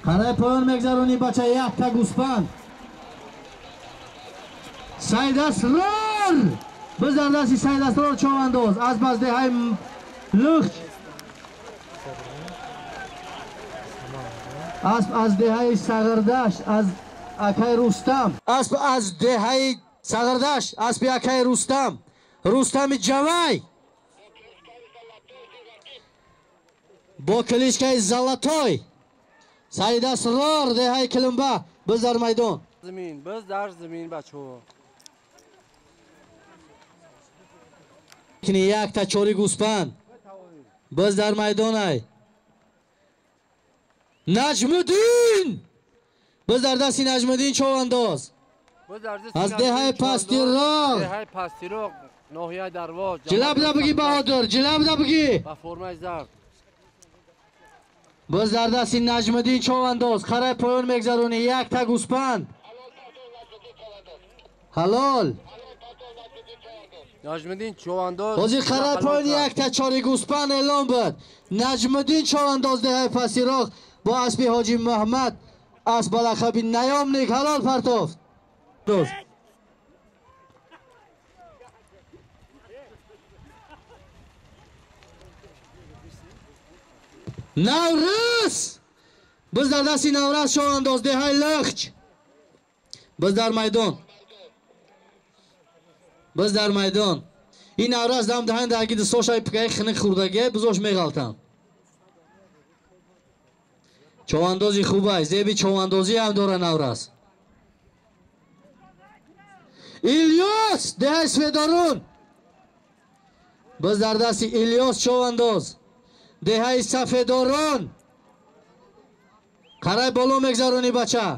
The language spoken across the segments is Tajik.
Қарай поён мегзаронӣ бача, якта гӯспанд. Сайдасрор! Biz дар дасти Сайдасрор човандоз аз баздеҳаи Лухч. Асп аз деҳаи Сағирдашт аз акай Рустам. Асп аз деҳаи Сағирдашт аспи акай Рустам. Рустами Ҷавай. Бо кличкаи Золотой. Сайдасрор деҳаи Килимба. Biz дар майдон. Замин, biz дар замин бачаҳо. Кини якта чори гӯспанд. Biz дар майдонай. Наҷмуддин! Biz дар дасти Наҷмуддин човандоз. Аз деҳаи Пастироқ. Деҳаи Пастироқ, ноҳияи Дарвоз. Ҷилабда бигӣ Баҳодур, ҷилабда бигӣ. Ба формаи зард. Biz дар дасти Наҷмуддин човандоз. Қарай поён мегзаронӣ якта гӯспанд. Ҳалол. Наҷмуддин човандоз. Ҳозир қарай поён якта чори гӯспанд эълон буд. Наҷмуддин човандоз деҳаи Пастироқ бо аспи Ҳоҷи Муҳаммад асп ба лақаби Наёмник ҳалол партофт. Наврӯз! Biz дар дасти Навраз човандоз деҳаи Лухч. Biz дар майдон. Biz дар майдон. Ин Навраз дам даҳанда аги дустошаи пикаи хиник хӯрдагия бизош меғалтам. Човандози хубай, зеби човандозӣ ҳам дора Навраз. Илёс деҳаи Сфедорун. Biz дар дасти Илёс човандоз деҳаи Сафедорон. Қарай боло мегзаронӣ бача.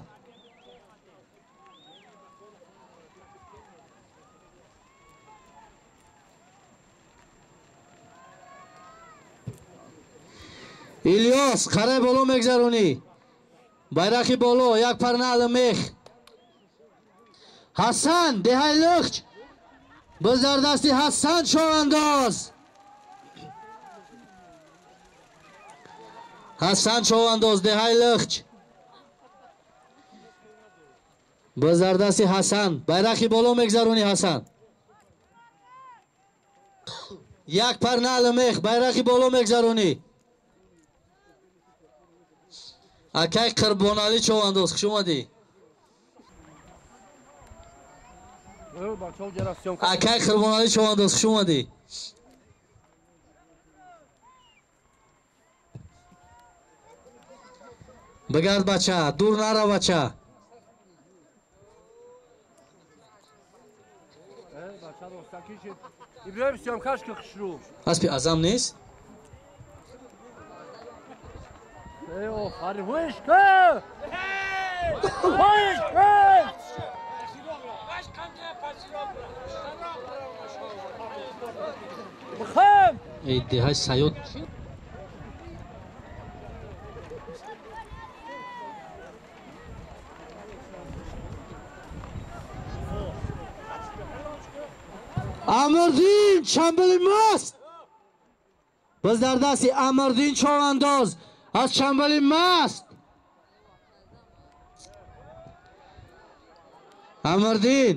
Илёс қарай боло мегзаронӣ. Байрақи боло як парнали мех. Ҳасан деҳаи Лухч. Biz дар дасти Ҳасан човандоз. Ҳасан човандоз деҳаи Лухч. Biz дар дасти Ҳасан. Байрақи боло мегзаронӣ Ҳасан. Як парнали мех байрақи боло мегзаронӣ. Акай Қурбоналӣ човандоз, хуш омадӣ. Акай Қурбоналӣ човандоз, хуш омадӣ. Бигард бача, дур нара бача. Аспи Азам нест? Эй деҳаи Саёд. Амирдин Чамбили маст. Biz дар дасти Амирдин човандоз аз Чамбили маст. Амирдин.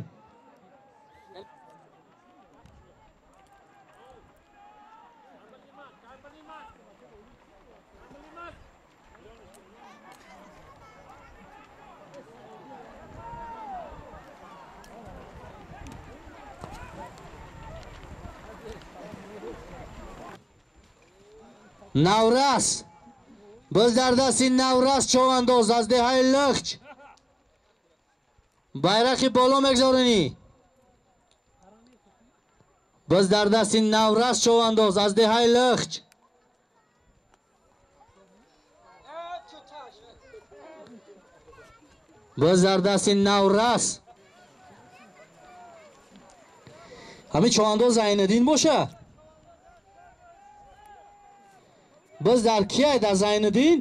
Наврас. Biz дар дасти Наврас човандоз аз деҳаи Лухч. Байрақи боло мегзаронӣ. Biz дар дасти Наврас човандоз аз деҳаи Лухч. Biz дар дасти Наврас. Ҳамин човандоз Зайниддин боша? Biz дар кияй дар Зайниддин?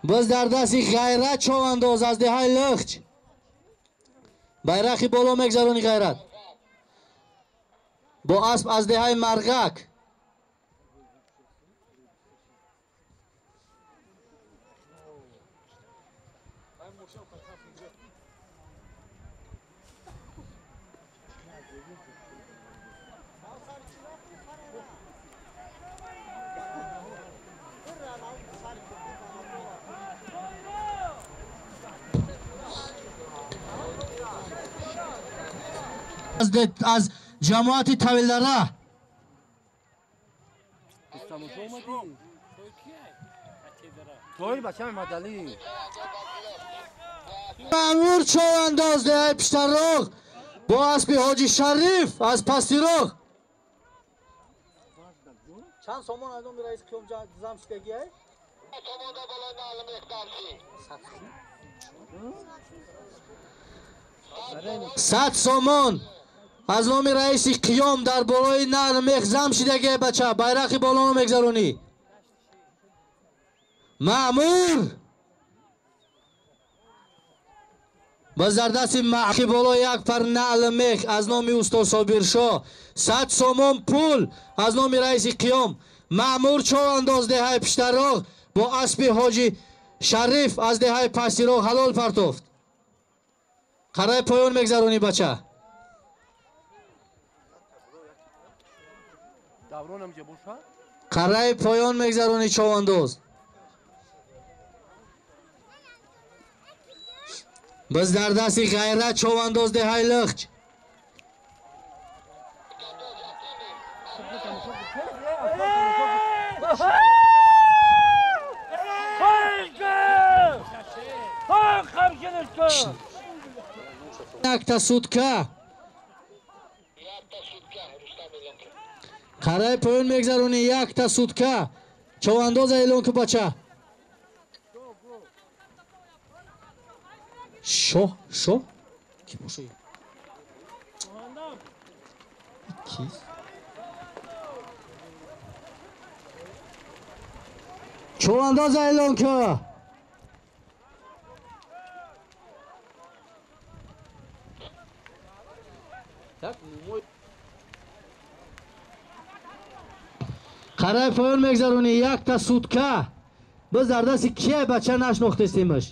Biz дар дасти Ғайрат човандоз аз деҳаи Лухч. Байрақи боло мегзаронӣ Ғайрат. Бо асп аз деҳаи Марғак. Аз ҷамоати Тавилдара. Маъмур човандоз деҳаи Пиштароғ бо аспи Ҳоҷи Шариф аз Пастироғ. Чанд сомон аз номи раиси қиём зам шидагиай? 100 сомон аз номи раиси қиём дар болои нар мех зам шидагиай бача, байрақи болоно мегзаронӣ. Маъмур боз дар дасти маъқи боло як пар наъл мех аз номи устод Собиршоҳ 100 сомон пул аз номи раиси қиём. Маъмур човандоз деҳаи Пиштароғ бо аспи Ҳоҷи Шариф аз деҳаи Пастироғ ҳалол партофт. Қараи поён мегзаронӣ бача. Қараи поён мегзаронӣ човандоз. Боз дар дасти Ғайрат човандоз деҳаи Лухч. Якта сутка. Қараи поён мегзаронӣ якта сутка. Човандоза эълон ку бача. Шоҳ, шоҳ ки боша? Кист? Човандоза эълон ку. Қараи поён мегзаронӣ якта сутка. Боз дар дасти кия бача нашнохтестемаш.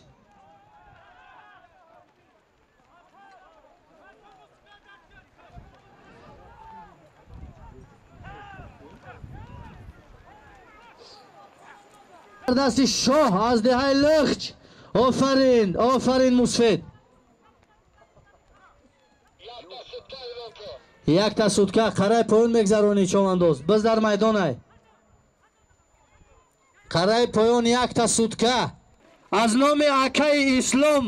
Дар дасти шоҳ аз деҳаи Лухч. Офарин, офарин мусфед. Якта сутка қараи поён мегзаронӣ човандоз. Боз дар майдонай. Қараи поён якта сутка. Аз номи акаи Ислом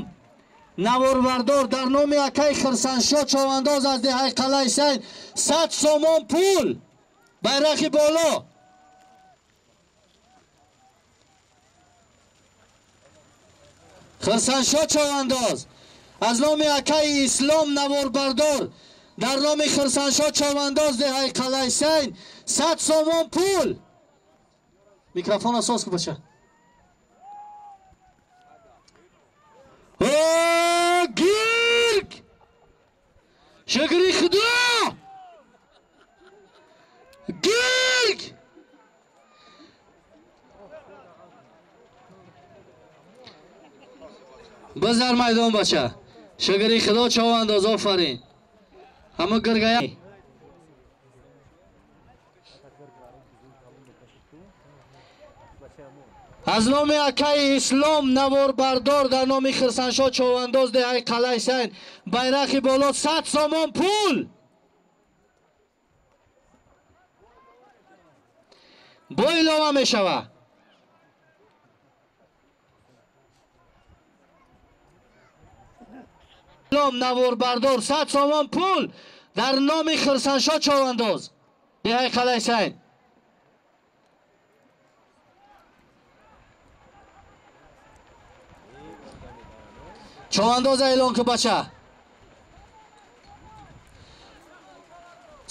наворбардор дар номи акаи Хирсаншоҳ човандоз аз деҳаи Қалъаи Сайн 100 сомон пул. Байрақи боло. Хирсаншоҳ човандоз аз номи акаи Ислом наворбардор дар номи Хирсаншоҳ човандоз деҳаи Қалъаи Сайн 100 сомон пул. Микрофон асос ку бача. Гирг! Шукри Худо! Гирг! Боз дар майдон бача. Шукри Худо човандоз, офарин. Ҳама гиргая. Аз номи акаи Ислом наворбардор дар номи Хирсаншоҳ човандоз деҳаи Қалъаи Сайн байрақи боло 100 сомон пул. Бо илова мешава. Ислом наворбардор 100 сомон пул дар номи Хирсаншоҳ човандоз деҳаи Қалъаи Сайн. Човандоза эълон ку бача.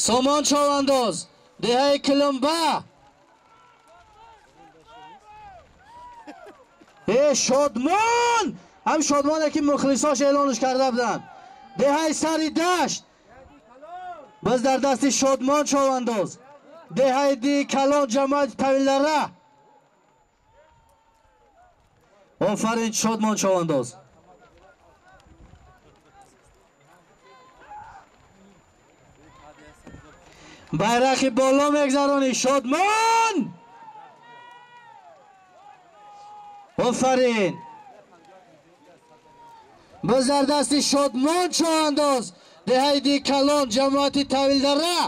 Сомон човандоз деҳаи Килимба. Э Шодмон! Ҳам Шодмоне ки мухлисош эълонш карда буданд. Деҳаи Сари Дашт. Боз дар дасти Шодмон човандоз. Деҳаи Ди Калон ҷамоати Тавилдара. Офарин Шодмон човандоз. Байрақи боло мегзаронӣ Шодмон. Офарин. Боз дар дасти Шодмон чоҳандоз деҳаи Дикалон ҷамоати Тавилдара.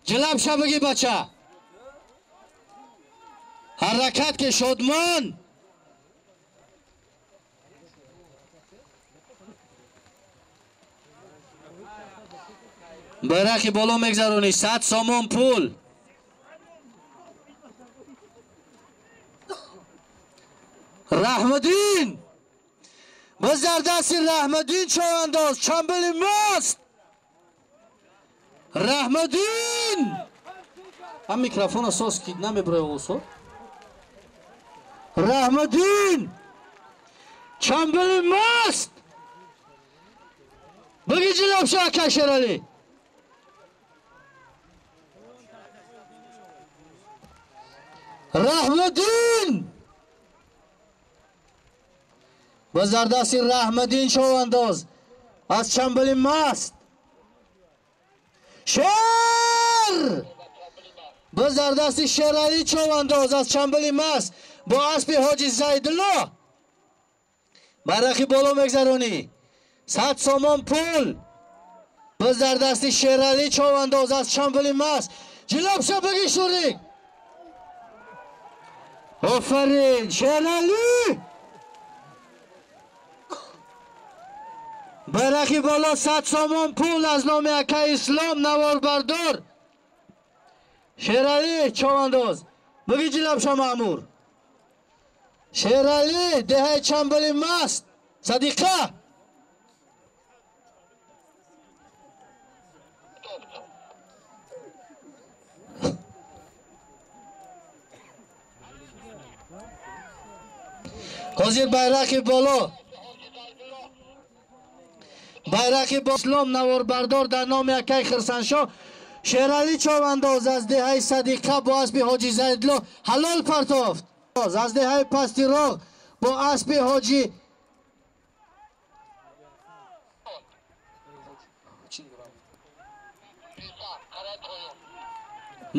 Ҷилабша бигӣ бача. Ҳаракат ки Шодмон. Байрақи боло мегзаронӣ 100 сомон пул. Раҳмаддин. Боз дар дасти Раҳмаддин чоҳандоз чамбили маст. Раҳмаддин. Ҳам микрофона соз ки намебурай овозҳо. Раҳмаддин чамбили маст. Бигӣ ҷилабша ака Шералӣ. Раҳмаддин. Боз дар дасти Раҳмаддин чоҳандоз аз чамбили маст. Шер. Боз дар дасти Шералӣ чоҳандоз аз чамбили маст бо аспи Ҳоҷи Зайдулло. Байрақи боло мегзаронӣ 100 сомон пул. Боз дар дасти Шералӣ чоҳандоз аз чамбили маст. Ҷилобша бигӣ Шурик. Офарин Шералӣ. Байрақи боло 100 сомон пул аз номи акаи Ислом наворбардор. Шералӣ чоҳандоз. Бигӣ ҷилабша маъмур. Шералӣ деҳаи чамбили маст. Садиқа. Ҳозир байрақи боло. Байрақи Ислом наворбардор дар номи акаи Хирсаншоҳ. Шералӣ чоҳандоз аз деҳаи Садиқа бо аспи Ҳоҷи Зайдло ҳалол партофт. Аз деҳаи Пастироғ бо аспи Ҳоҷи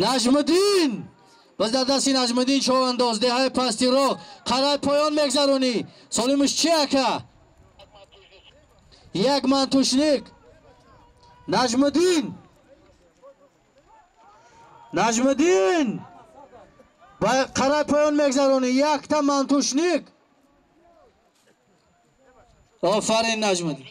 Наҷмуддин. Боз дар дасти Наҷмуддин чоҳандоз деҳаи Пастироғ қарай поён мегзаронӣ. Солимуш чи ака? Як мантушник. Наҷмуддин. Наҷмуддин. Қарай поён мегзаронӣ. Якта мантушник. Офарин Наҷмуддин.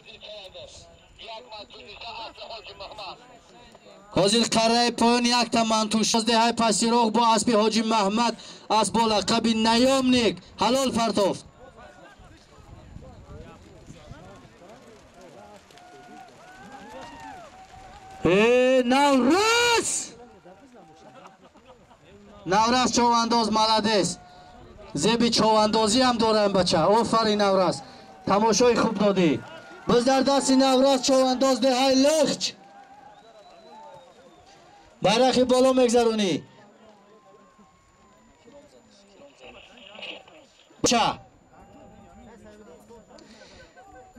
Ҳозир қараи поён якта мантуш. Деҳаи Пастироғ бо аспи Ҳоҷи Маҳмад аз бо лақаби Наёмник ҳалол партофт. Наврас! Наврас чоҳандоз молодец. Зеби чоҳандозӣ ҳам дорам бача. Офарин Наврас. Тамошои хуб додӣ. Боз дар дасти Наврас чоҳандоз деҳаи Лӯхч. Байрақи боло мегзаронӣ. Бача.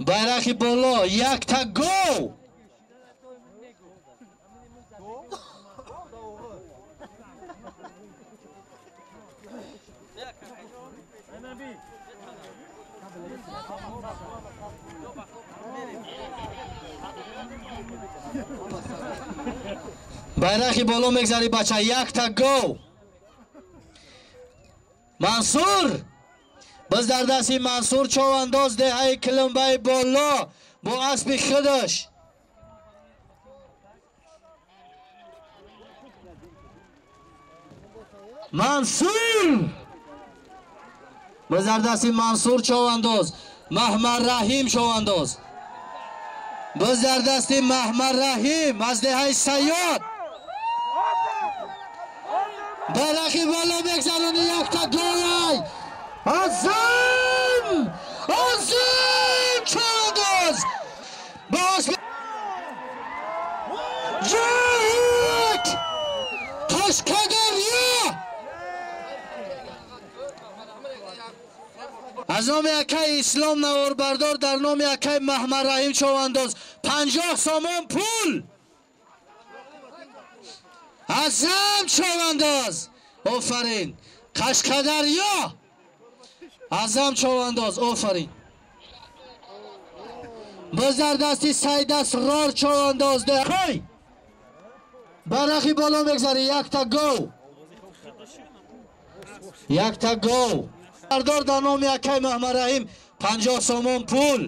Байрақи боло якта гов. Байрақи боло мегзарӣ бача якта гов. Мансур. Боз дар дасти Мансур чоҳандоз деҳаи Килумбаи боло бо аспи худаш. Мансур. Боз дар дасти Мансур чоҳандоз Маҳмадраҳим чоҳандоз. Боз дар дасти Маҳмадраҳим аз деҳаи Сайёд. Байрақи боло мегзаронӣ якта голай. Азим! Азим чоҳандоз бо аспи Ҷик! Қашқадарё! Аз номи акаи Ислом наворбардор дар номи акаи Маҳмадраҳим чоҳандоз 50 сомон пул. Азам човандоз, офарин. Қашқадарё, Азам човандоз, офарин. Боз дар дасти Сайдасрор човандоз. Кой байрақи боло мегзарӣ, якта гов, якта гов. Сардор дар номи акай Маҳмадраҳим 50 сомон пул.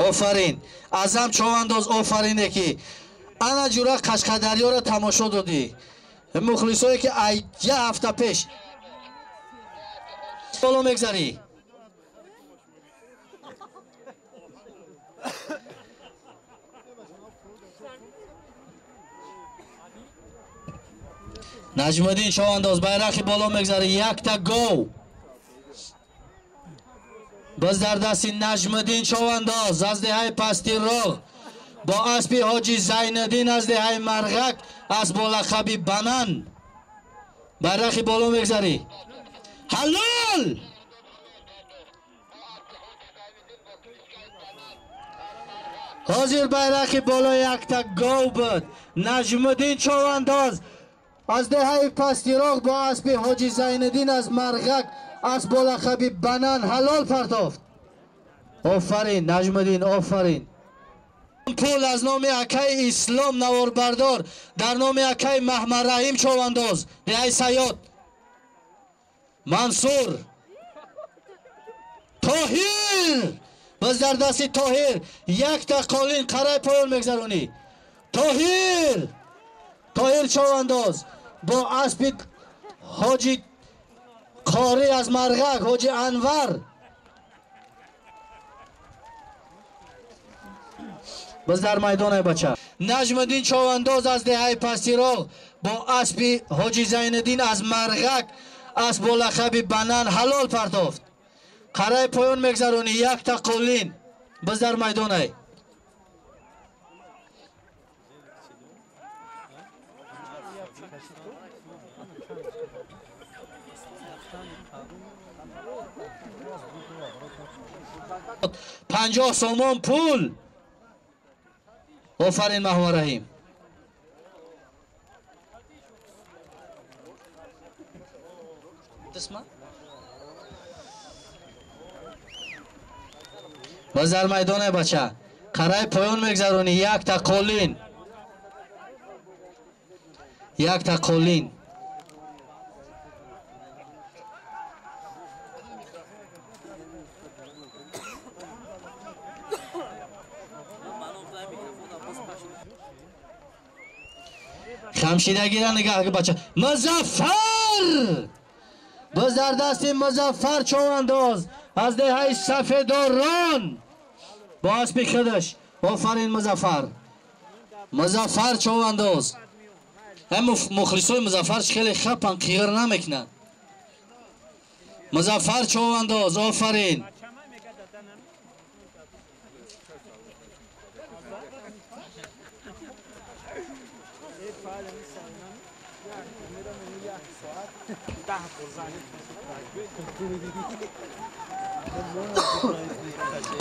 Офарин, Азам човандоз, офарине ки ана ҷура Қашқадарёро тамошо додӣ. Мухлисое ки ай як ҳафта пеш боло мегзарӣ. Наҷмиддин човандоз, байрақи боло мегзарӣ, якта гов. Боз дар дасти Наҷмиддин човандоз аз деҳаи Пастироғ бо аспи Ҳоҷи Зайниддин аз деҳаи Марғак, асп бо лақаби Банан. Байрақи боло мегзарӣ. Ҳалол! Ҳозир байрақи боло якта гов буд. Наҷмиддин човандоз аз деҳаи Пастироғ бо аспи Ҳоҷи Зайниддин аз Марғак, асп бо лақаби Банан ҳалол партофт. Офарин, Наҷмиддин, офарин. Пул аз номи акаи Ислом наворбардор дар номи акаи Маҳмадраҳим човандоз, деҳаи Саёд. Мансур, Тоҳир, боз дар дасти Тоҳир якта қолин, қарай поён мегзаронӣ. Тоҳир, Тоҳир човандоз бо аспи Ҳоҷи Қорӣ аз Марғак, Ҳоҷи Анвар. Боз дар майдоне бача. Наҷмиддин човандоз аз деҳаи Пастироғ бо аспи Ҳоҷи Зайниддин аз Марғак, асп бо лақаби Банан ҳалол партофт. Қарай поён мегзаронӣ, якта қолин. Боз дар майдоне. 50 сомон пул. Офарин, Маҳмадраҳим. Боз дар майдоне бача. Қарай поён мегзаронӣ, якта қолин, якта қолин. Хамшидагира нигаҳ бача. Музаффар! Боз дар дасти Музаффар човандоз аз деҳаи Сафедорон бо аспи худаш. Офарин, Музаффар. Музаффар човандоз. Мухлисои Музаффар хеле хапан, қиғир намекунанд. Музаффар човандоз, офарин.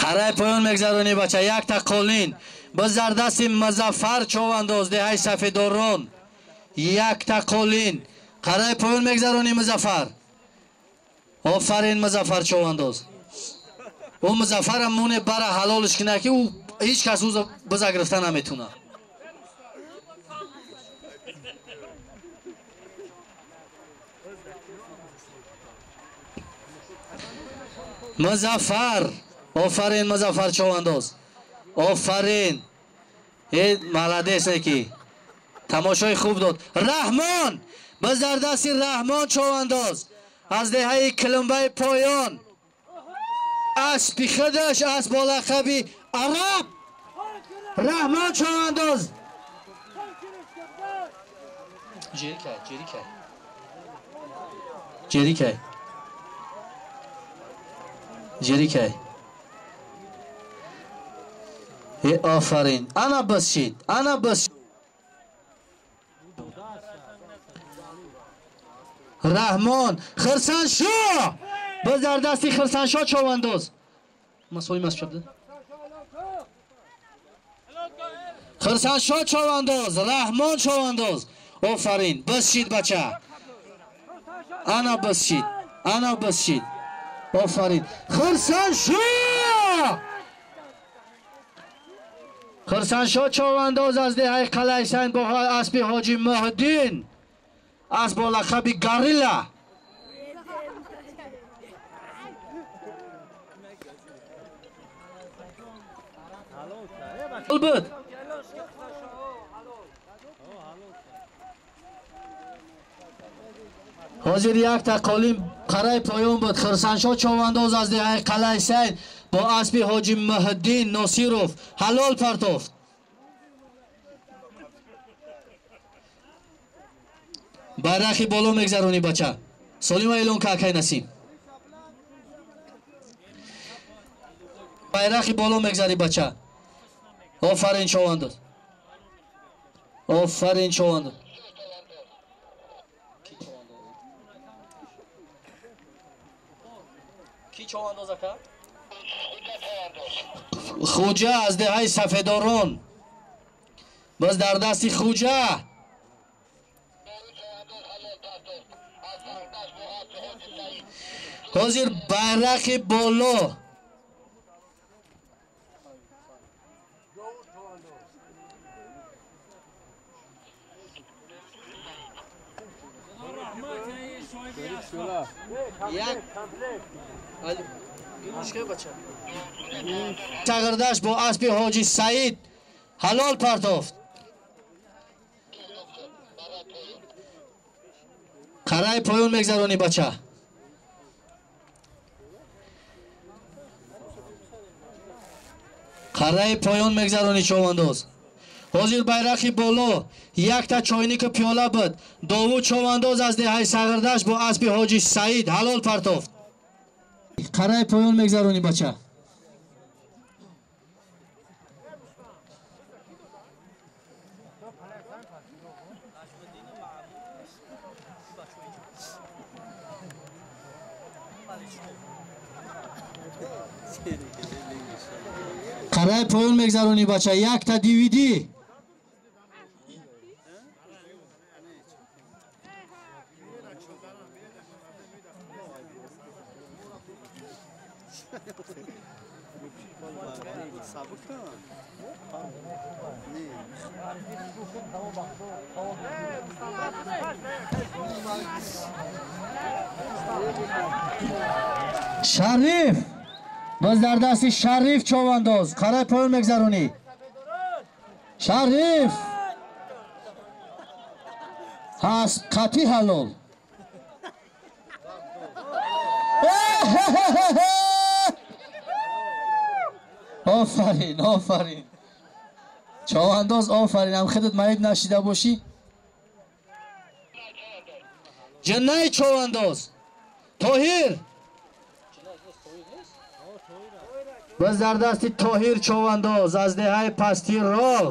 Қарай поён мегзаронӣ бача, якта қолин. Боз дар дасти Музаффар човандоз, деҳаи Сафедорон, якта қолин. Қарай поён мегзаронӣ, Музаффар. Офарин, Музаффар човандоз. Ӯ Музаффарам моне бара ҳалолш кина ки ӯ ҳеҷ кас ӯ биза гирифта наметуна. Музаффар, офарин, Музаффар човандоз, офарин. Э молодец неки, тамошои хуб дод. Раҳмон, боз дар дасти Раҳмон човандоз аз деҳаи Килумбаи поён, аспи худаш, асп бо лақаби Араб. Раҳмон човандоз. Ҷерикай, ҷерикай, ҷерикай, ҷерикай. Офарин, ана бас шид, ана бас. Раҳмон, Хирсаншоҳ, боз дар дасти Хирсаншоҳ човандоз. Ма солим асп шабда. Хурсандшоҳ човандоз, Раҳмон човандоз. Офарин, биз шид бача. Ана биз шид. Ана биз шид. Офарин. Хурсандшоҳ! Хурсандшоҳ човандоз аз деҳаи Қалайсайн бо аспи Ҳоҷи Муҳиддин. Асп бо лақаби Горилла. Буд. Ҳозир якта қолим қараи поён буд. Хурсандшоҳ човандоз аз деҳаи Қалайсайн бо аспи Ҳоҷи Муҳиддин Носиров ҳалол партофт. Байрақи боло мегзаронӣ бача. Солима эълон ка акай Насим. Байрақи боло мегзарӣ бача. Офарин човандоз. Офарин човандоз. Ки човандоз ака? Хуҷа аз деҳаи Сафедорон. Боз дар дасти Хуҷа. Ҳозир байрақи боло. Як Тағирдашт бо аспи Ҳоҷи Саид ҳалол партофт. Қараи поён мегзаронӣ бача. Қараи поён мегзаронӣ човандоз. Ҳозир байрақи боло якта чойнику пиёла буд. Довуд човандоз аз деҳаи Сағирдашт бо аспи Ҳоҷи Саид ҳалол партофт. Қараи поён мегзаронӣ бача. Қараи поён мегзаронӣ бача. Якта DVD. Шариф. Боз дар дасти Шариф човандоз. Қараи поён мегзаронӣ. Шариф. Ҳаст қатъи ҳалол. Офарин, офарин. Човандоз офарин. Ам худат маиб нашида бошӣ. Ҷаннаи човандоз. Тоҳир. Боз дар дасти Тоҳир човандоз аз деҳаи Пасти Роғ.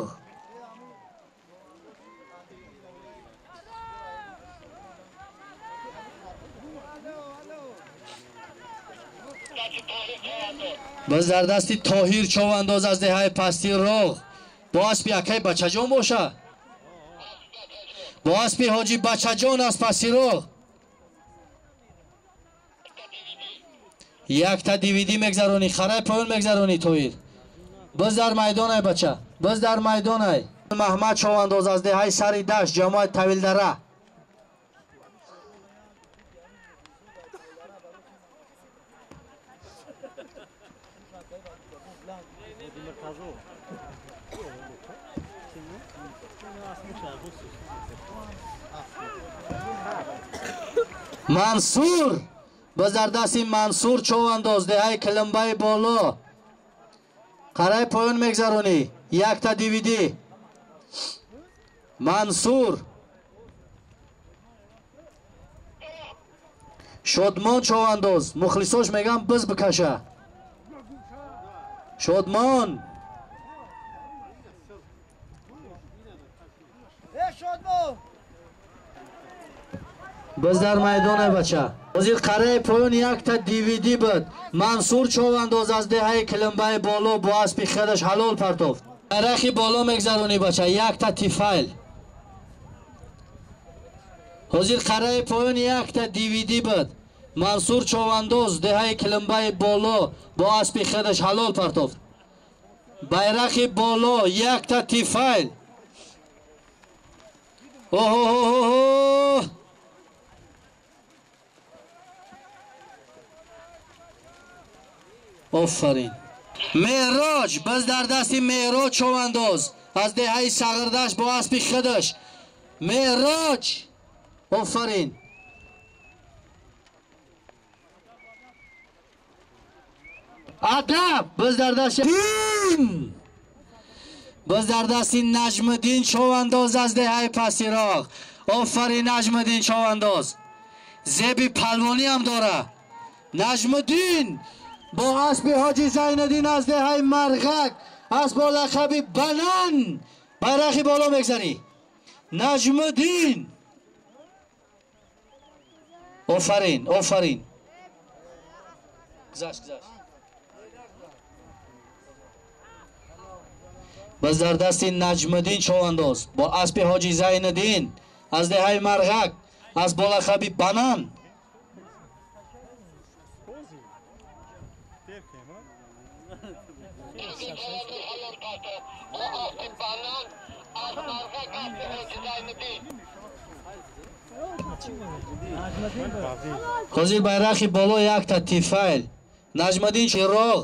Боз дар дасти Тоҳир човандоз аз деҳаи Пасти Роғ. Бо аспи акай Бачаҷон боша. Бо аспи Ҳоҷи Бачаҷон аз Пасти Роғ. Якта DVD мегзаронӣ. Хараи поён мегзаронӣ Тоҳир. Боз дар майдонай бача. Боз дар майдонай. Маҳмад човандоз аз деҳаи Сари Дашт, ҷамоати Тавилдара. Мансур. Боз дар дасти Мансур човандоз деҳаи Килимбаи боло. Қараи поён мегзаронӣ. Якта DVD. Мансур. Шодмон човандоз. Мухлисош меган биз бикаша. Шодмон. Биз дар майдонай бача. Ҳозир қараи поён якта DVD буд. Мансур Човандоз аз деҳаи Килимбаи боло бо аспи худаш ҳалол партофт. Байрақи боло мегзаронӣ бача, якта тифайл. Ҳозир қараи поён якта DVD буд. Мансур Човандоз деҳаи Килимбаи боло бо аспи худаш ҳалол партофт. Байрақи боло якта тифайл. Оҳо! Офарин. Меҳроҷ, боз дар дасти Меҳроҷ Човандоз аз деҳаи Сағирдашт бо аспи худаш. Меҳроҷ, офарин. Адаб, боз дар дасти Дин. Боз дар дасти Наҷмиддин Човандоз аз деҳаи Пасироғ. Офарин Наҷмиддин Човандоз. Зеби палвонӣ ҳам дора. Наҷмиддин бо аспи ҳоҷи Зайниддин аз деҳаи Марғак, асп бо лақаби Банан, байрақи боло мегзанӣ. Наҷмиддин. Офарин, офарин. Гузашт, гузашт. Боз дар дасти Наҷмиддин Човандоз бо аспи ҳоҷи Зайниддин аз деҳаи Марғак, асп бо лақаби Банан. Ҳозир байрақи боло якта тифайл. Наҷмиддин Чироғ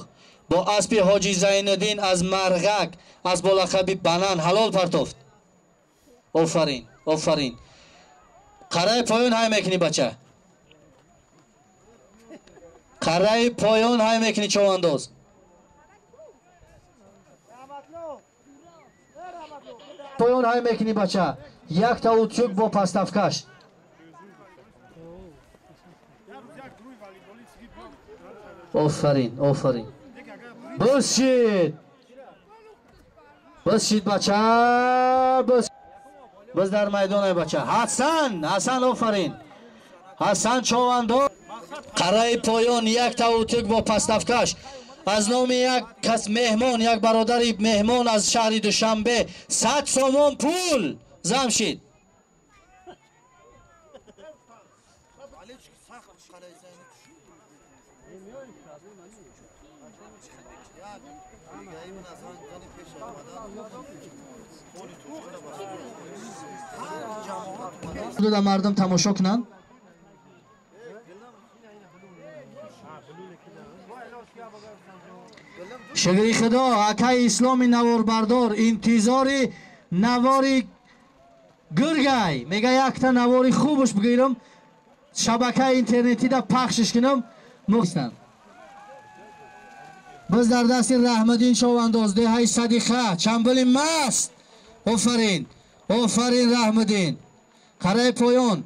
бо аспи ҳоҷи Зайниддин аз Марғак, асп бо лақаби Банан ҳалол партофт. Офарин, офарин. Қараи поён ҳай мекунӣ бача. Қараи поён ҳай мекунӣ Човандоз. Поён ҳай мекунӣ бача. Якта утюг бо паставкаш. Офарин, офарин. Бисшид. Бисшид бача, бис. Боз дар майдон ай бача. Ҳасан, Ҳасан офарин. Ҳасан Човандоз. Қараи поён якта утюг бо паставкаш. Аз номи як кас меҳмон, як бародари меҳмон аз шаҳри Душанбе 100 сомон пул замшид. Мардум тамошо кунанд. Шукри Худо, акаи исломи наворбардор интизори навори гургай. Мега якта навори хубаш бигирам, шабакаи интернетида пахшиш кунам. Мухстан. Боз дар дасти Раҳмаддин Човандоз деҳаи Садиқа, чамбили маст. Офарин, офарин Раҳмаддин. Қараи поён.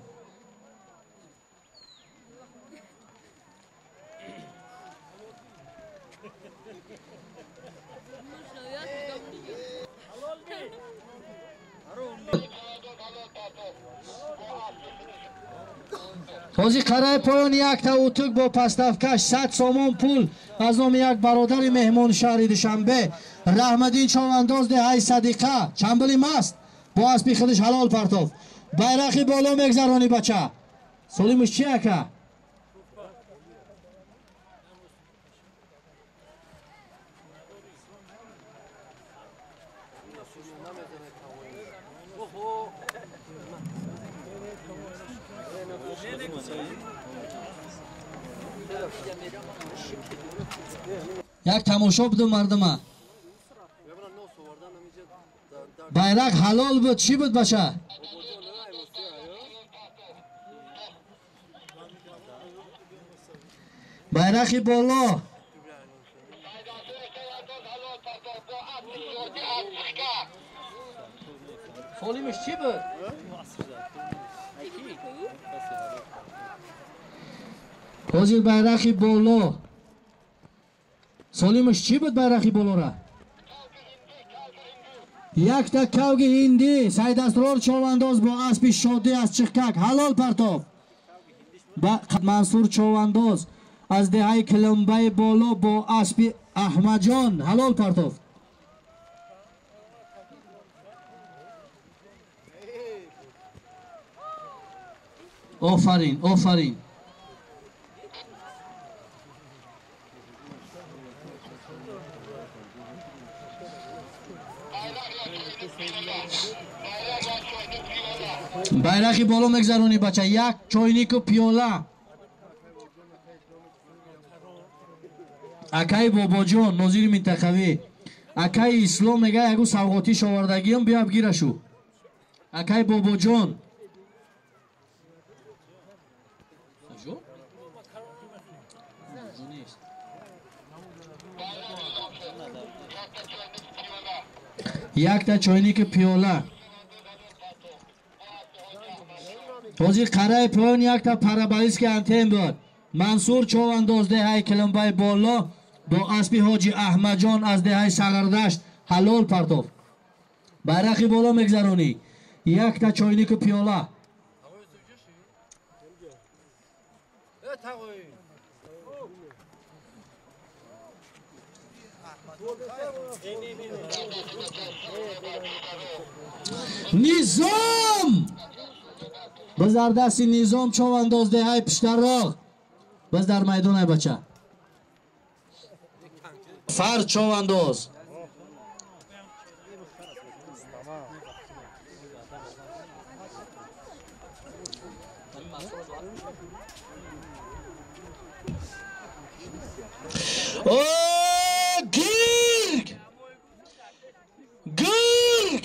Ҳозир қараи поён якта утюг бо паставкаш 100 сомон пул аз номи як бародари меҳмони шаҳри Душанбе. Раҳмаддин Човандоз деҳаи Садиқа, чамбили маст бо аспи худаш ҳалол партофт. Байрақи боло мегзаронӣ бача. Солимаш чи ака? Як тамошо буду мардума. Байрақ ҳалол буд, чӣ буд бача? Байрақи боло. Солимаш чӣ буд? Ҳозир байрақи боло. Солимаш чӣ буд байрақи болора? Якта кавги ҳиндӣ Сайдасрор Човандоз бо аспи шодӣ аз Чиқкак ҳалол партофт. Мансур Човандоз аз деҳаи Килимбаи боло бо аспи Аҳмаджон ҳалол партофт. Офарин, офарин. Байрақи боло мегзаронӣ бача, як чойнику пиёла. Акаи Бобоҷон, нозири минтақавӣ. Акаи Ислом мега ягу савғотиш овардагиам, биё бигирашу. Акаи Бобоҷон. Якта чойники пиёла. Ҳозир қараи поён якта парабалистки антен буд. Мансур Човандоз деҳаи Килимбаи боло бо аспи Ҳоҷи Аҳмаджон аз деҳаи Сағирдашт ҳалол партофт. Байрақи боло мегзаронӣ. Якта чойнику пиёла. Низом! Biz дар дасти Низом Човандоз деҳаи Пиштароғ. Biz дар майдон ай бача. Фар Човандоз. О, гирг! Гирг!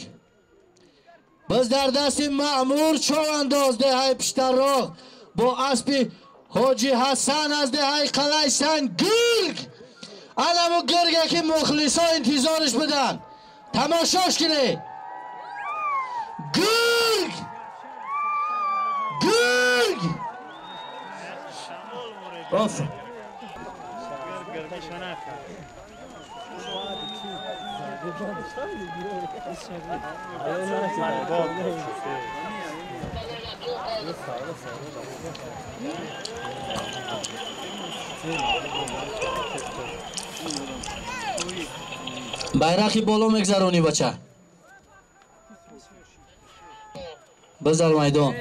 Biz дар дасти Маъмур Човандоз деҳаи Пиштароғ бо аспи Ҳоҷи Ҳасан аз деҳаи Қалайсан гирг! Анаму гирге ки мухлисо интизориш буданд. Тамошош кунед. Гирг! Гирг! Оф! Байрақи боло мегзаронӣ бача. Бизар майдон.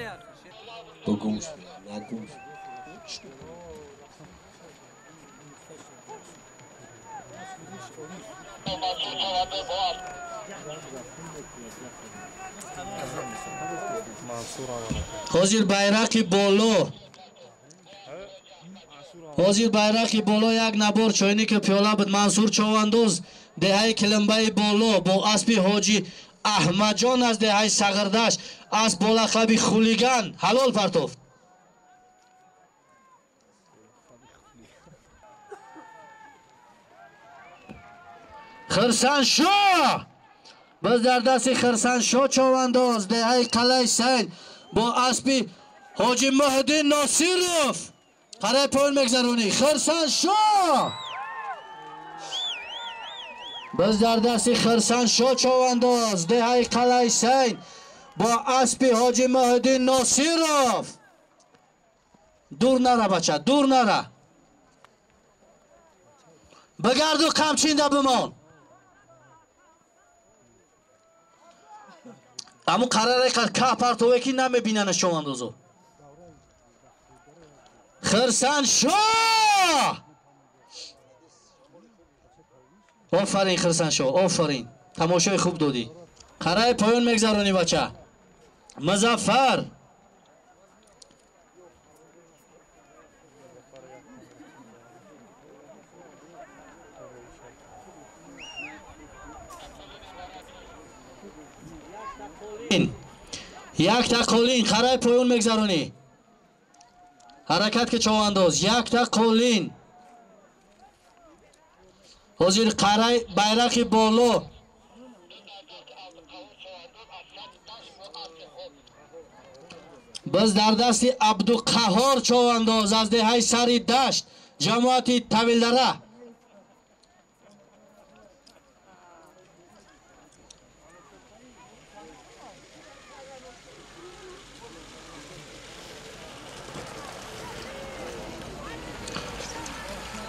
Ҳозир байрақи боло. Ҳозир байрақи боло як набор чойники пиёла буд. Мансур Човандоз деҳаи Килимбаи боло бо аспи Ҳоҷи Аҳмаджон аз деҳаи Сағирдашт асп бо лақаби Хулиган ҳалол партофт. Хирсаншо! Biz дар дасти Хирсаншо Човандоз деҳаи Қалаи Сайн бо аспи Ҳоҷи Муҳиддин Носиров қараи поён мегзаронӣ. Хирсаншо! Biz дар дасти Хирсаншо Човандоз деҳаи Қалаи Сайн бо аспи Ҳоҷи Муҳиддин Носиров. Дур нара бача, дур нара. Бигарду қамчинда бимон. Аму қараре ка партове ки намебинана Човандозо. Хирсаншо! Офарин Хирсаншо, офарин. Тамошои хуб додӣ. Қараи поён мегзаронӣ бача. Музаффар. Якта қолин қараи поён мегзаронӣ. Ҳаракат ки Човандоз, якта қолин. Ҳозир қараи байрақи боло. Biz дар дасти Абдуқаҳор Човандоз аз деҳаи Сари Дашт ҷамоати Тавилдара.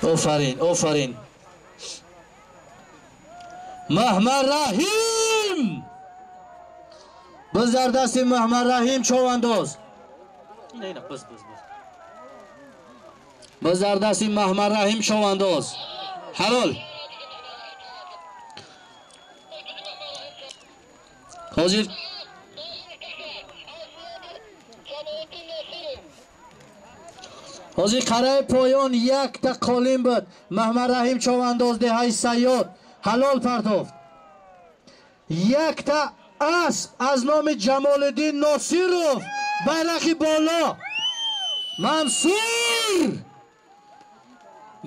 Офарин, офарин. Маҳмад Раҳим! Biz дар дасти Маҳмад Раҳим човандоз. Ина, biz, biz, biz. Biz дар дасти Маҳмад Раҳим човандоз. Ҳалол. Ҳозир ҳозир қараи поён якта қолин буд. Маҳмад Раҳим човандоз деҳаи Сайёд ҳалол партофт. Якта асп аз номи Ҷамолиддин Носиров байрақи боло. Мансур!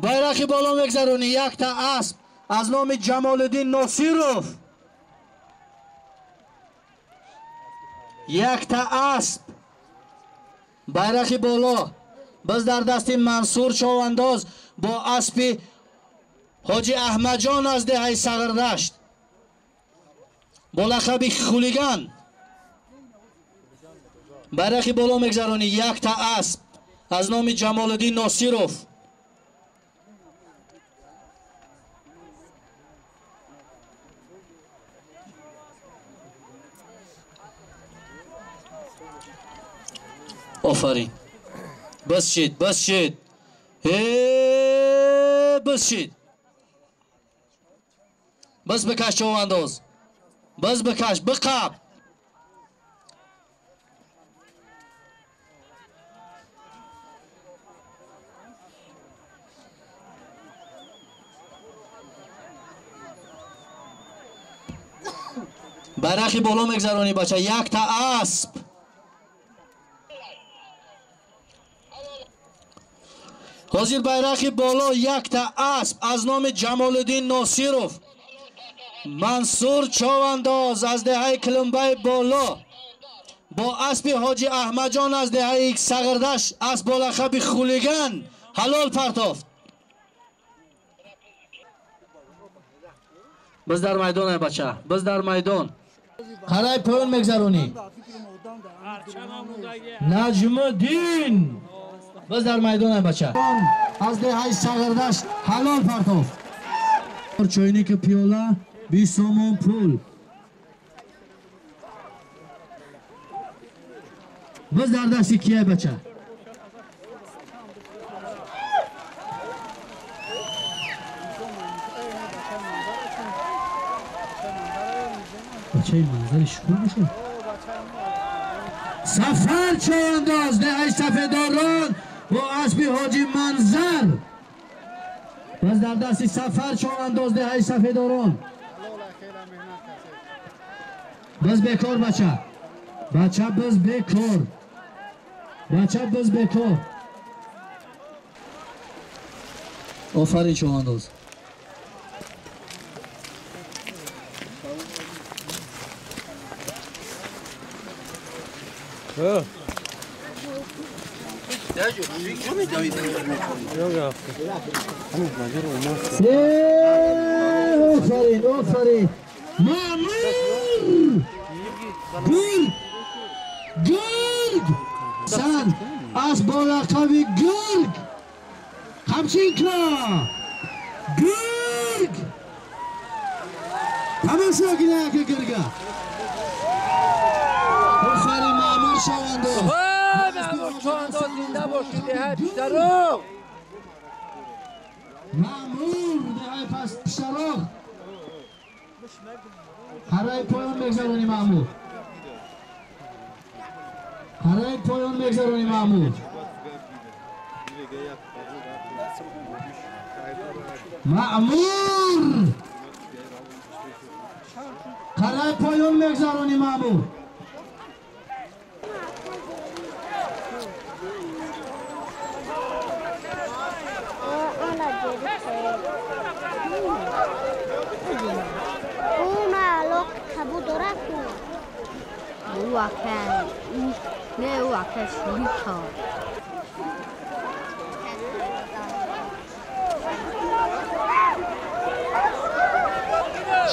Байрақи боло мегзаронӣ. Якта асп аз номи Ҷамолиддин Носиров. Якта асп байрақи боло. Biz дар дасти Мансур човандоз бо аспи ҳоҷи Аҳмадҷон аз деҳаи Сағирдашт бо лақаби Хулиган. Байрақи боло мегзаронӣ. Якта асп аз номи Ҷамолиддин Носиров. Офарин. Бас шид, бас шид. Бас шид. Бас бикаш човандоз. Бас бикаш, биқаб. Байрақи боло мегзаронӣ бача. Якта асп. Ҳозир байрақи боло якта асп аз номи Ҷамолиддин Носиров. Мансур човандоз аз деҳаи Килимбаи боло бо аспи ҳоҷи Аҳмадҷон аз деҳаи Сағирдаш асп бо лақаби Хулиган ҳалол партофт. Biz дар майдон ай бача, biz дар майдон. Қараи поён мегзаронӣ. Наҷмуддин. Biz дар майдон ай бача. Аз деҳаи Сағирдаш ҳалол партофт. Чойники пиёла 20 сомон пул. Biz дар дасти кияй бача? Бачаи манзари шукур бошад. Сафар човандоз деҳаи Сафедорон бо аспи ҳоҷи Манзар. Боз дар дасти Сафар човандоз деҳаи Сафедорон. Боз бекор бача. Бача боз бекор. Бача боз бекор. Офарин човандоз. Офарин, офарин. Мамур! Гург! Гург! Сан асп бо лақаби Гург! Қамчинка! Гург! Тамошо кунед ака гурга! Офарин Маъмур човандоз! Маъмур човандоз зинда бошӣ деҳаи Пиштароғ! Маъмур деҳаи Пиштароғ! Қараи поён мегзаронӣ Маъмур. Қараи поён мегзаронӣ Маъмур. Маъмур! Қараи поён мегзаронӣ Маъмур.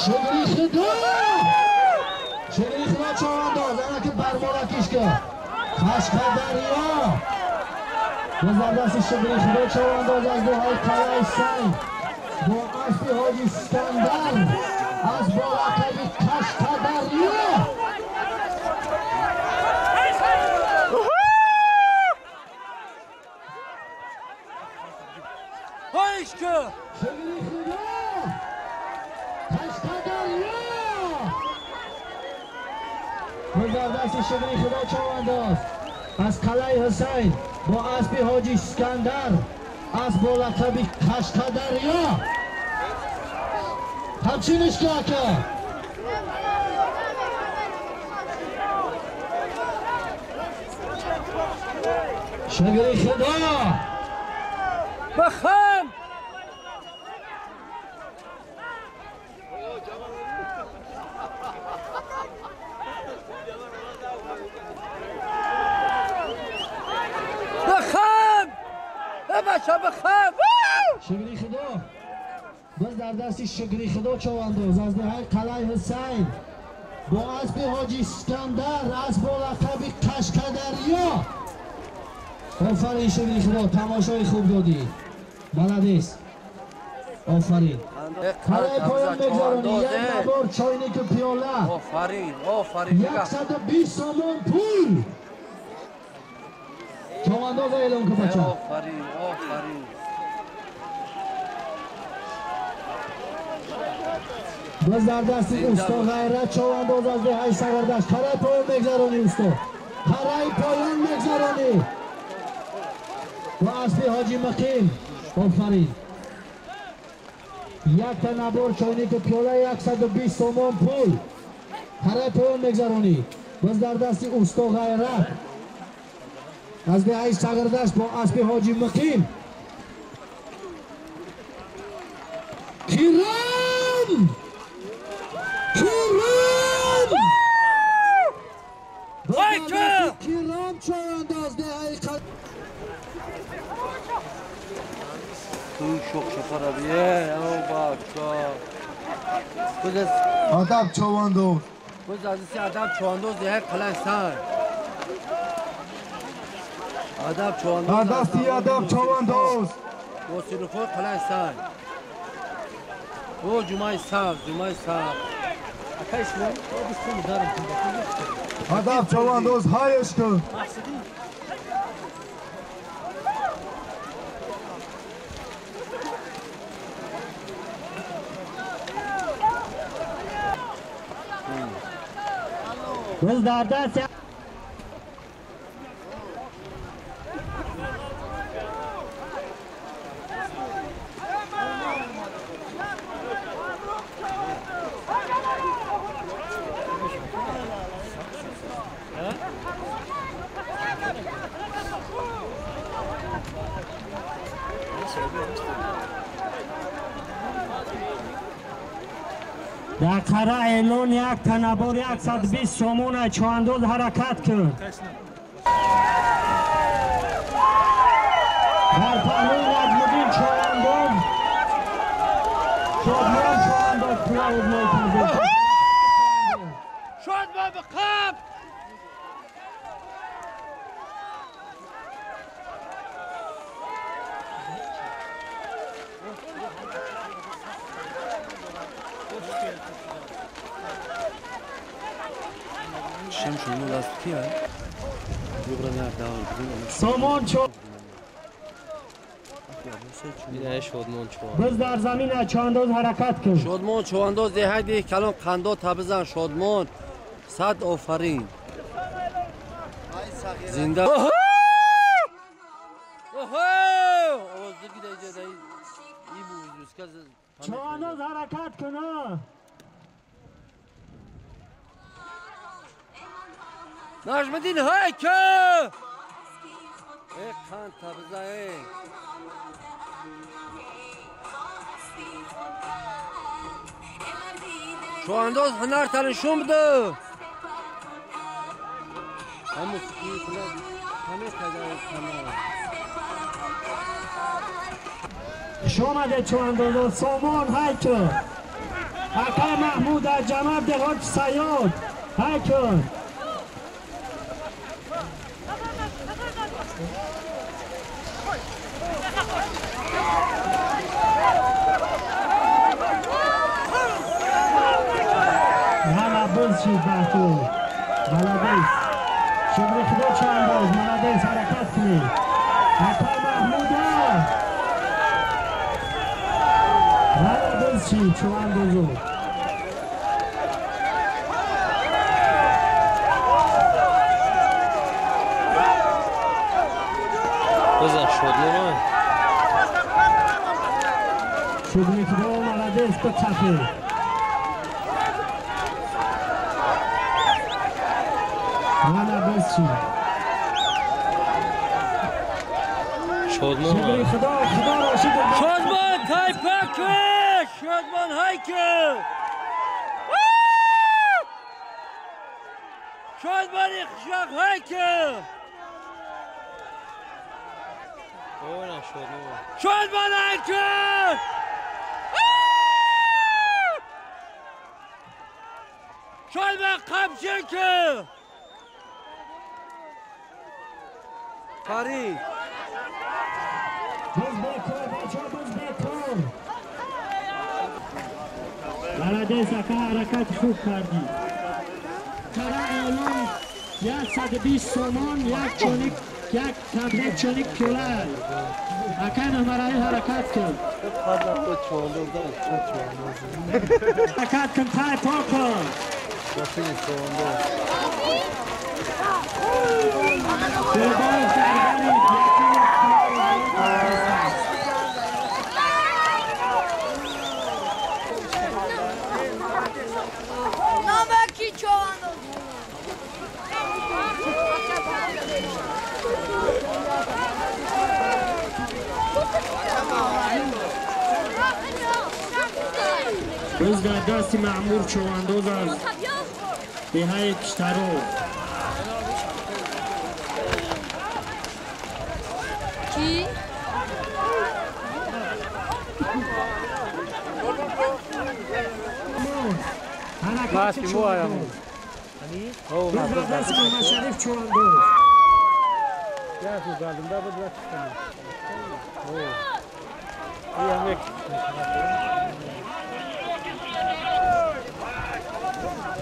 شکری خدا شکری خدا چاونداز انا که برمارا کشکه قشقدریا Боз дар дасти Шукри Худо човандоз аз деҳаи Қалъаи Санг бо аспи Ҳоҷи Искандар аз бо лақаби Қашқадарё. Шукри Худо Қашқадарё. Боз дар дасти Шукри Худо човандоз аз Қалъаи Ҳусайн бо аспи Ҳоҷи Искандар аз бо лақаби Қашқадарё. Ҳамчуниш ки ака. Шукри Худо. Бахам! Шукри Худо. Боз дар дасти Шукри Худо човандоз аз деҳаи Қалъаи Ҳусайн бо аспи Ҳоҷи Искандар аз бо лақаби Қашқадарё. Офарин Шукри Худо, тамошои хуб додӣ. Молодец. Офарин. Қалъаи поён мегзаронӣ як набор чойнику пиёла. Офарин, офарин. 120 сомон пул. Човандоза эълон кун бача. Офарин, офарин. Боз дар дасти усто Ғайрат човандоз аз деҳаи Сагардашт. Қараи поён мегзаронӣ усто. Қараи поён мегзаронӣ. Бо аспи Ҳоҷи Муқим. Офарин. Якта набор чойнику пиёла 120 сомон пул. Қараи поён мегзаронӣ. Боз дар дасти усто Ғайрат аз деҳаи Сагардашт бо аспи Ҳоҷи Муқим. Кирам! Кирам! Кирам човандоз деҳаи Адаб човандоз. Боз аз адаб човандоз деҳаи Қалъаи Санг. Адаб човандоз. Дар дасти адаб човандоз. Бо сирухои Қалъаи Санг. Бо ҷумъаи сабз, ҷумъаи сабз. Адаб човандоз ҳаеш кун. Боз дар дасти дар қара эълон як танабор 120 сомона чоандоз ҳаракат кун. Дар паҳлӯи Наҷмуддин чоандоз Шодмон чоандоз пулаудной пазир. Шодмон биқаб! Сомон чо Боз дар замин чоандоз ҳаракат кун. Шодмон човандоз деҳаи деҳ калон қандо табизан Шодмон. Сад офарин. Зинда. Човандоз ҳаракат кун. Наҷмиддин ҳайка! Э қанд табиза э. Чоандоз ҳунар танишон биду. Хуш омадед чоандозон. Сомон ҳайка. Ака Маҳмуд аз ҷамъ деҳот Саёд ҳайка. شد بحثو ملادیس شکر خدا چوانداز ملادیس حرکت کنید اکا محموده ملادیس چی چواندازو بزن شدمان شکر خدا ملادیس بچپه شادمان شادمان تایپک شادمان هایکل شادمان اخشاق هایکل شادمان هایکل شادمان قمشکل فرید باز بکار بچه ها باز بکار بلده سکه حرکت خوب کردی ترا اعلان 120 سومان یک چونیک یک تبلت چونیک پیوله اکه نمرای حرکت کن حرکت کن تای پا کن روز در دست معمور چوانداز از دهه پشترو کی؟ حرکت چوانداز روز در دست محمد شریف چوانداز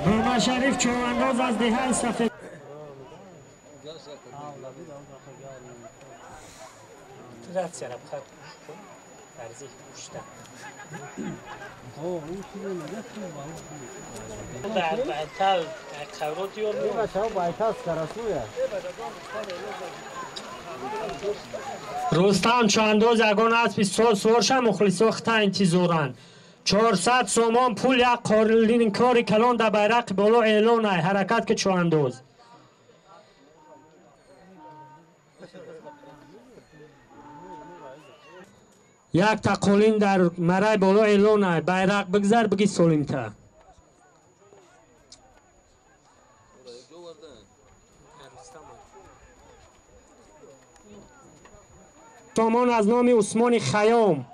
محمد شریف چوانداز از دهه سفید رستم چوانداز یگان اسب سوار مخلصا خطا انتظارند 400 سومان پول یک قارلین کاری کلان در بیرق بالا اعلان ای حرکت که چوانداز یک تقالین در مرای بالا اعلان ای بیرق بگذر بگی سالیم تا سامان از نام عثمان خیام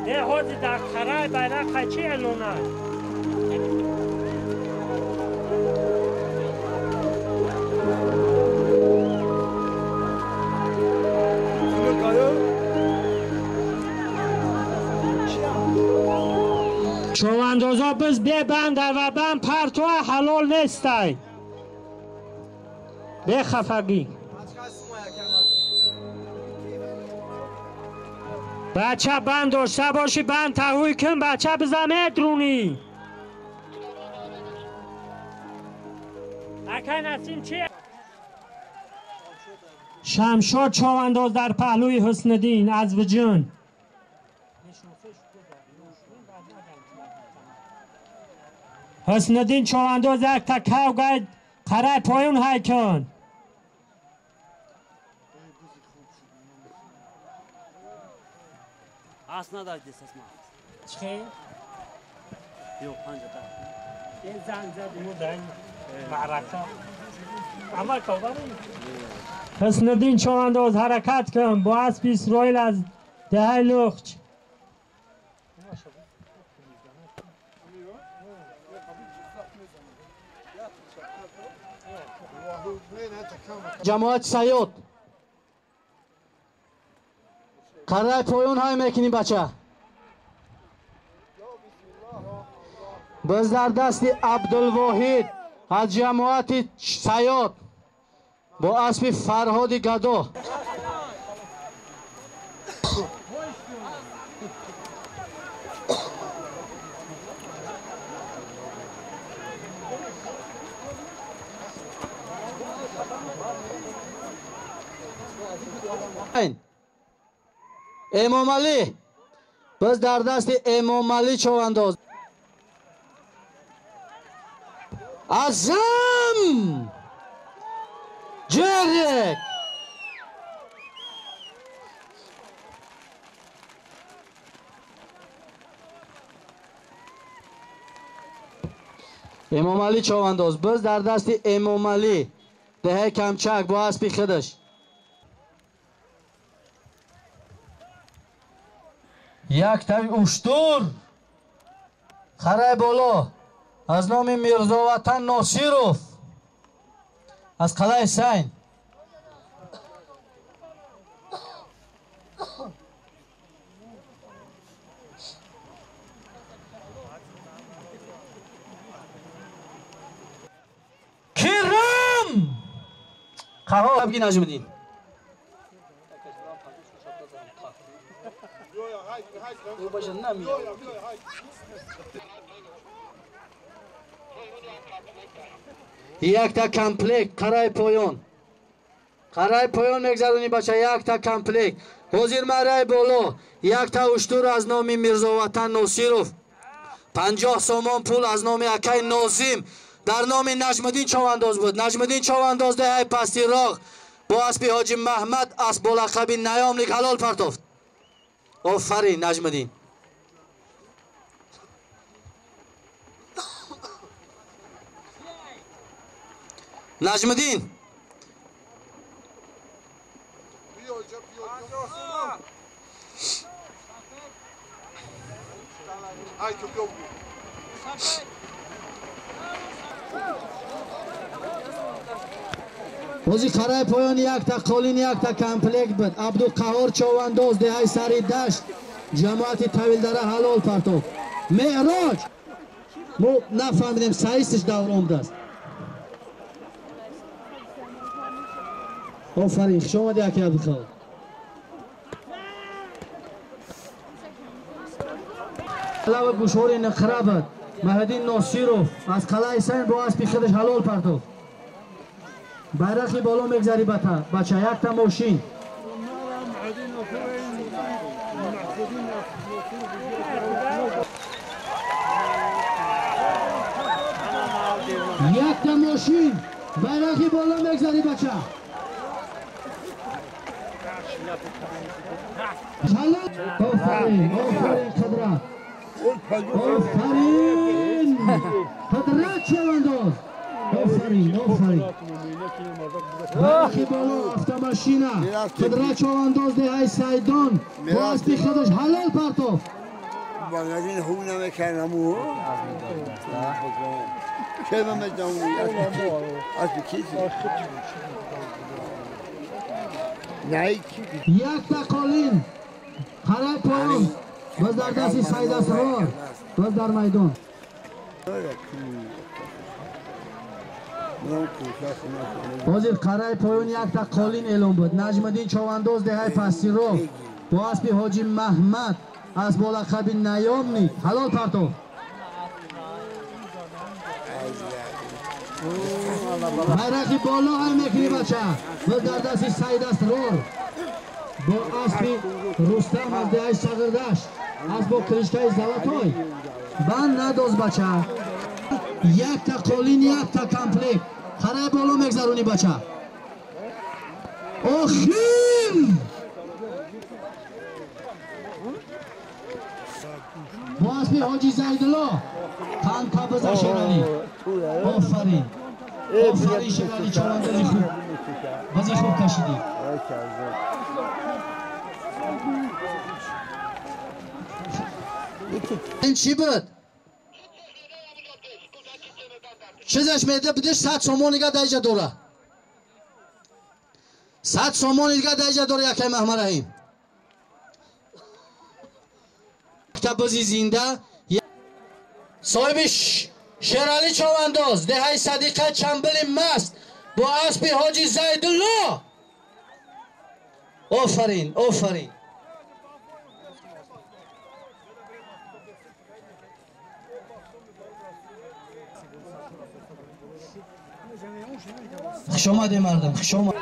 Не ҳозир дар қарай байрақа чӣ эълонад? Човандозо биз бебандар ва банд партоа ҳалол нестай. Бехафагӣ. Бача банд дошта бошӣ, банд таҳвӣ кун, бача биза медрунӣ. Акай Насим чи? Шамшод човандоз дар паҳлӯи Ҳусниддин аз Виҷун. Ҳусниддин човандоз якта кав гайд қарай поён ҳай кун. Ас надажди сасма. Чӣ? Ё панҷа та. Ин занг зад мо дар маърака. Амал коварӣ. Ҳусниддин човандоз ҳаракат кун бо аспи Исроил аз деҳаи Лухч. Ҷамоати Саёд. Қарай поён ҳай мекунӣ бача. Biz дар дасти Абдулвоҳид аз ҷамоати Саёд бо аспи Фарҳоди Гадо. Эмомалӣ. Biz дар дасти Эмомалӣ човандоз. Азам Ҷерек. Эмомалӣ човандоз. Biz дар дасти Эмомалӣ деҳаи Камчак бо аспи худаш. Яктави уштур қарай боло аз номи Мирзоватан Носиров аз қалаи Сайн. Кирам Қаҳор абги Наҷмиддин. Якта комплект қарай поён. Қарай поён мегзаронӣ бача, якта комплект. Ҳозир марай боло, якта уштур аз номи Мирзоватан Носиров. 50 сомон пул аз номи акай Нозим. Дар номи Наҷмиддин човандоз буд. Наҷмиддин човандоз деҳаи пасти роғ бо аспи Ҳоҷи Маҳмад асп бо лақаби Наёмник ҳалол партофт. Офарин Наҷмиддин. Наҷмиддин. Бози қарай поён якта қолин якта комплект буд. Абдуқаҳор човандоз деҳаи сари дашт ҷамоати Тавилдара ҳалол партофт. Меъроҷ. Мо нафаҳмидем саисиш давр омадааст. Офарин, хуш омадӣ аки Абдуқаҳор. Лава гӯшвори нақра буд. Маҳдин Носиров аз қалаи Сайн бо аспи худаш ҳалол партофт. Байрақи боло мегзари бача, якта мошин. Якта мошин. Байрақи боло мегзари бача. Офарин, офарин Қудрат. Офарин Қудрат човандоз. Офарин, офарин. Байрақи боло автомашина. Қудрат човандоз деҳаи Сайдон. Бо аспи худаш ҳалол партофт. Якта қолин. Қарай поён. Боз дар дасти Саид Асрор. Боз дар майдон. Ҳозир қараи поён якта қолин эълон буд. Наҷмиддин човандоз деҳаи Пастиров бо аспи Ҳоҷи Маҳмад аз бо лақаби Наёмник ҳалол партофт. Байрақи боло ҳай мекунӣ бача. Боз дар дасти Саид Асрор бо аспи Рустам аз деҳаи Сағирдашт аз бо кришкаи золотой. Банд надоз бача. Якта қолин, якта комплект. Қарай боло мегзаронӣ бача. Охир! Бо аспи Ҳоҷи Зайдулло танка биза Шералӣ. Офарин. Офарин Шералӣ, чавандози хуб. Бази хуб кашидӣ. Ин чӣ буд? Чизаш меда бидиш 100 сомон дига даҷа дора. 100 сомон дига даҷа дора якай Маҳмад Раҳим. Бози зинда соҳиби Шералӣ човандоз деҳаи Садиқа Чамбили маст бо аспи Ҳоҷи Зайдулло. Офарин, офарин. Хуш омадед мардам, хуш омад.